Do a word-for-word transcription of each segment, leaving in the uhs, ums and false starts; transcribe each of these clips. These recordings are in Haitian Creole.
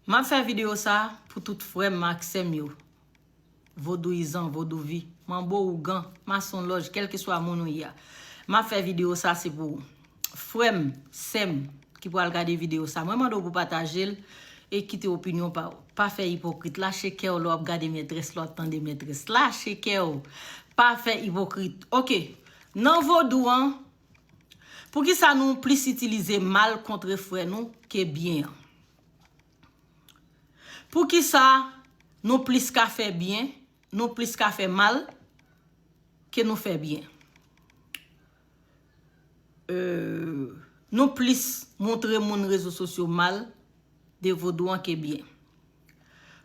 M ap fè videyo sa pou tout frè m ak sè m yo. Vodouyizan, vodouvi, manbo, ougan, masonlòj, kèlkeswa moun ou ye a. M ap fè videyo sa se pou ou. Frè m, sè m ki pral gade videyo sa, mwen mande w pou pataje l e kite opinyon pa w. Pa fè ipokrit, lache kè w lè w ap gade mètrès, lè w ap tande mètrès. Lache kè w. Pa fè ipokrit. Oke. Nan vodou an, poukisa nou plis itilize mal kontre frè nou ke byen an? Poukisa nou plis ka fè byen, nou plis ka fè mal ke nou fè byen? Euh, nou plis montre moun rezo sosyo mal de vodou an ke byen.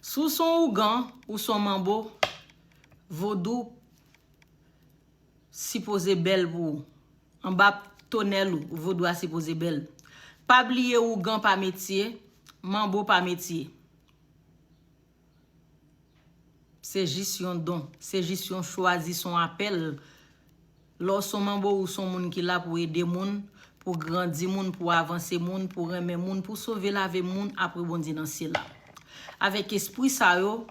Si w se yon ougan, ou se yon manbo, vodou sipoze bèl pou ou. Anba tonèl ou, vodou a sipoze bèl. Pa bliye ougan pa metye, manbo pa metye. Se jis yon don, se jis yon chwazi, se yon apèl. Lè w se yon manbo, ou se yon moun ki la pou ede moun, pou grandi moun, pou avanse moun, pou renmen moun, pou sove lavi moun apre Bondye nan syèl la. Avèk espri sa yo,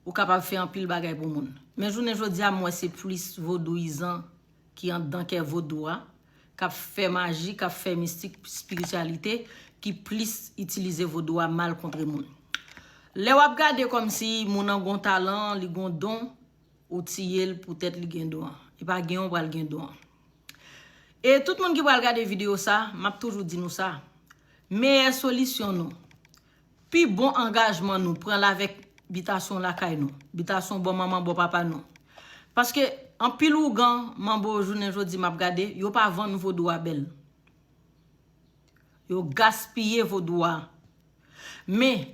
ou kapab fè anpil bagay pou moun. Men jounen jodi a, m wè se plis vodouyizan ki anndan kè vodou a, k ap fè maji, k ap fè mistik, espirityalite, ki plis itilize vodou a mal kontre moun. Lè w ap gade kòmsi moun nan gon talan, li gon don, ou tiye l poutèt li gen don an. E pa gen yon pral gen don an. E tout moun ki pral gade videyo sa, m ap toujou di nou sa. Meyè solisyon nou, pi bon angajman nou pran l avèk bitasyon lakay nou, bitasyon bò manman, bò papa nou. Paske anpil ougan, manbo jounen jodi m ap gade, yo pa vann vodou a bèl. Yo gaspiye vodou a. Men,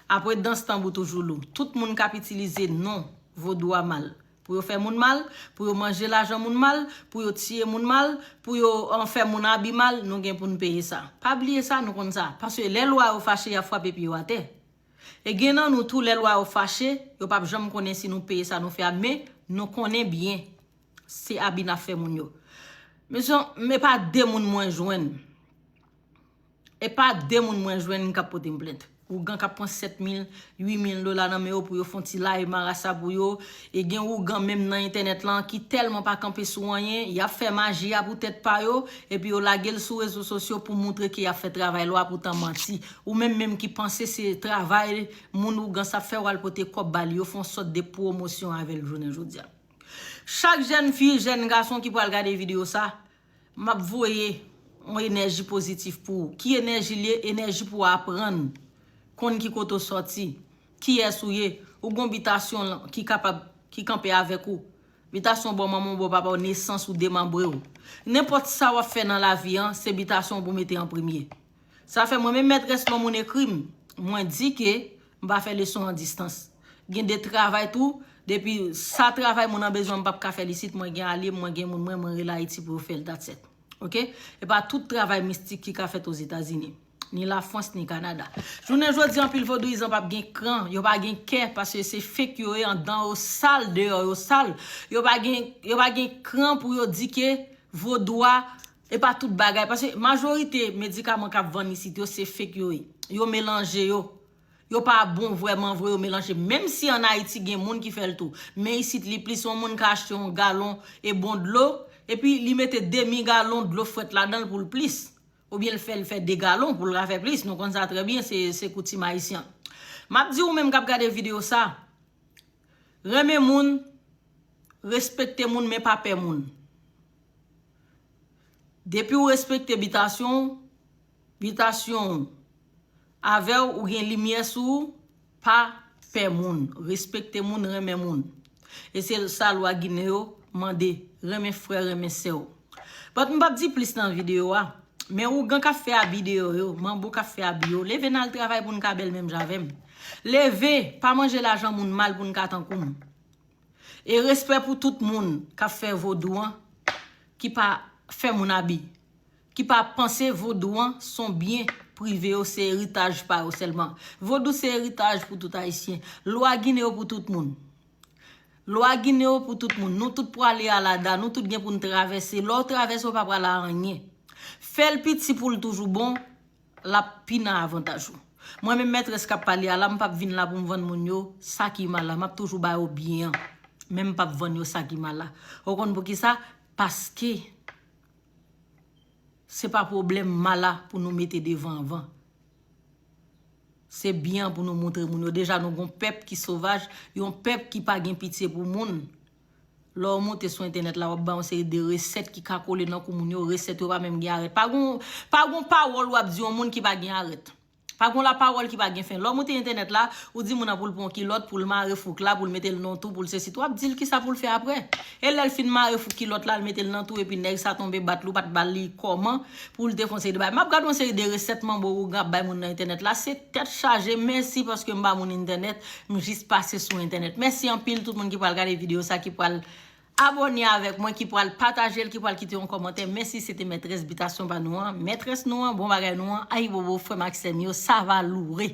apre dans tanbou toujou lou. Tout moun k ap itilize non vodou a mal. Pou yo fè moun mal, pou yo manje lajan moun mal, pou yo tiye moun mal, pou yo, euh, fè moun abi mal, nou gen pou n peye sa. Pa bliye sa, nou konn sa. Paske lè lwa yo fache, y ap frape pye yo atè. E gen nan nou tou, lè lwa yo fache, yo p ap janm konnen si nou peye sa nou fè a, men nou konnen byen se abi n ap fè moun yo. Mezanmi, e pa de moun mwen jwenn. E pa de moun mwen jwenn k ap pote m plent. Ougan k ap pran sèt mil, uit mil dola nan men yo pou yo fè yon ti live marasa pou yo. E gen ougan menm nan entènèt lan ki tèlman pa kanpe sou anyen, y ap fè maji a pou tèt pa yo, epi yo lage l sou rezo sosyo pou moutre ke y ap fè travay lwa, poutan manti. Ou menm menm ki panse se travay moun ougan sa ap fè, w al pote kòb ba li, yo fè yon sòt de pwomosyon avè l jounen jodi a. Chak jèn fi, jèn gason ki pral gade videyo sa, m ap voye yon enèji pozitif pou ou. Ki enèji l ye? Enèji pou w aprann, konn ki kote w sòti, kiyès ou ye, ou gon bitasyon lan ki kapab, ki kanpe avèk ou. Bitasyon bò manman w, bò papa w, nesans ou, demanbre w. Nenpòt sa w ap fè nan lavi an, se bitasyon w pou mete an premye. Sa fè mwen menm mètrès lè yon moun ekri m, mwen di ke m pa fè leson an distans. Gen de travay tou, depi sa travay moun nan bezwen m p ap ka fè l isit, mwen gen alye m, mwen gen moun mwen, mwen rele Ayiti pou yo fè l, that's it. Oke? E pa tout travay mistik ki ka fèt Ozetazini, ni Lafrans, ni Kanada. Jounen jodi, anpil vodouyizan p ap gen kran, yo pa gen kè, paske se fake yo ye, anndan yo sal, deyò yo sal. Yo pa gen, yo pa gen kran pou yo di ke vodou a, e pa tout bagay. Paske majorite medikaman k ap vann isit yo, se fake yo ye. Yo melanje yo. Yo pa bon vrèman vre, yo melanje. Menm si ann Ayiti gen moun ki fè l tou. Men isit li plis yon moun ka achte yon galon e bon dlo, epi li mete demi galon dlo frèt ladan l pou l plis. Oubyen l fè l fè de galon pou l ka fè plis. Nou konn sa trè byen, se, se koutim ayisyen. M ap di ou menm k ap gade videyo sa, renmen moun, respekte moun, men pa pè moun. Depi w respekte bitasyon w, bitasyon w avè w, ou gen limyè sou ou, pa pè moun. Respekte moun, renmen moun. E se sa lwa ginen yo mande, renmen frè, renmen sè w. But m p ap di plis nan videyo a, men ougan k ap fè abi deyò yo, manbo k ap fè abi yo, leve n al travay pou n ka bèl menm jan avè m. Leve, pa manje lajan moun mal pou n ka tankou m. E respè pou tout moun k ap fè vodou an, ki pa fè moun abi, ki pa panse vodou an se yon byen prive yo, se eritaj pa yo sèlman. Vodou se eritaj pou tout Ayisyen. Lwa ginen yo pou tout moun. Lwa ginen yo pou tout moun. Nou tout prale Alada, nou tout gen pou n travèse. Lè w travèse, w pa pral a anyen. Fè l piti pou l toujou bon, l ap pi nan avantaj ou. Mwen menm mètrès k ap pale a la, m p ap vin la pou m vann moun yo sa ki mal la. M ap toujou ba yo byen an. Men m p ap vann yo sa ki mal la. Ou konn poukisa? Paske se pa pwoblèm mal la pou nou mete devan anvan. Se byen pou nou montre moun yo. Deja nou gon pèp ki sovaj, yon pèp ki pa gen pitye pou moun. Lè w monte sou entènèt la, w ap bay yon seri de resèt ki ka kole nan kou moun yo, resèt yo pa menm gen arèt. Pa gon, pa gon pawòl w ap di yon moun ki pa gen arèt. Pa gon lapawòl ki pa gen fen. Lè w monte entènèt la, ou di moun nan pou l pran kilòt, pou l mare fouk la, pou l mete l nan tou, pou l sesi tou. W ap di l kisa pou l fè apre. E lè l fin mare fouk kilòt la, l mete l nan tou, epi nèg sa tonbe bat li, ou pa t ba li kòman pou l te fè yon seri de bagay. M ap gade yon seri de resèt manbo ougan ap bay moun nan entènèt la. Se tèt chaje, mèsi paske m pa moun entènèt, m jis pase sou entènèt. Mèsi anpil tout moun ki pral gade videyo sa, ki pral abòne avèk mwen, ki pral pataje l, ki pral kite yon kòmantè. Mèsi, se te mètrès bitasyon pa nou an, mètrès nou an, bon bagay nou an, ayibobo, frè m ak sè m yo, sa va loure.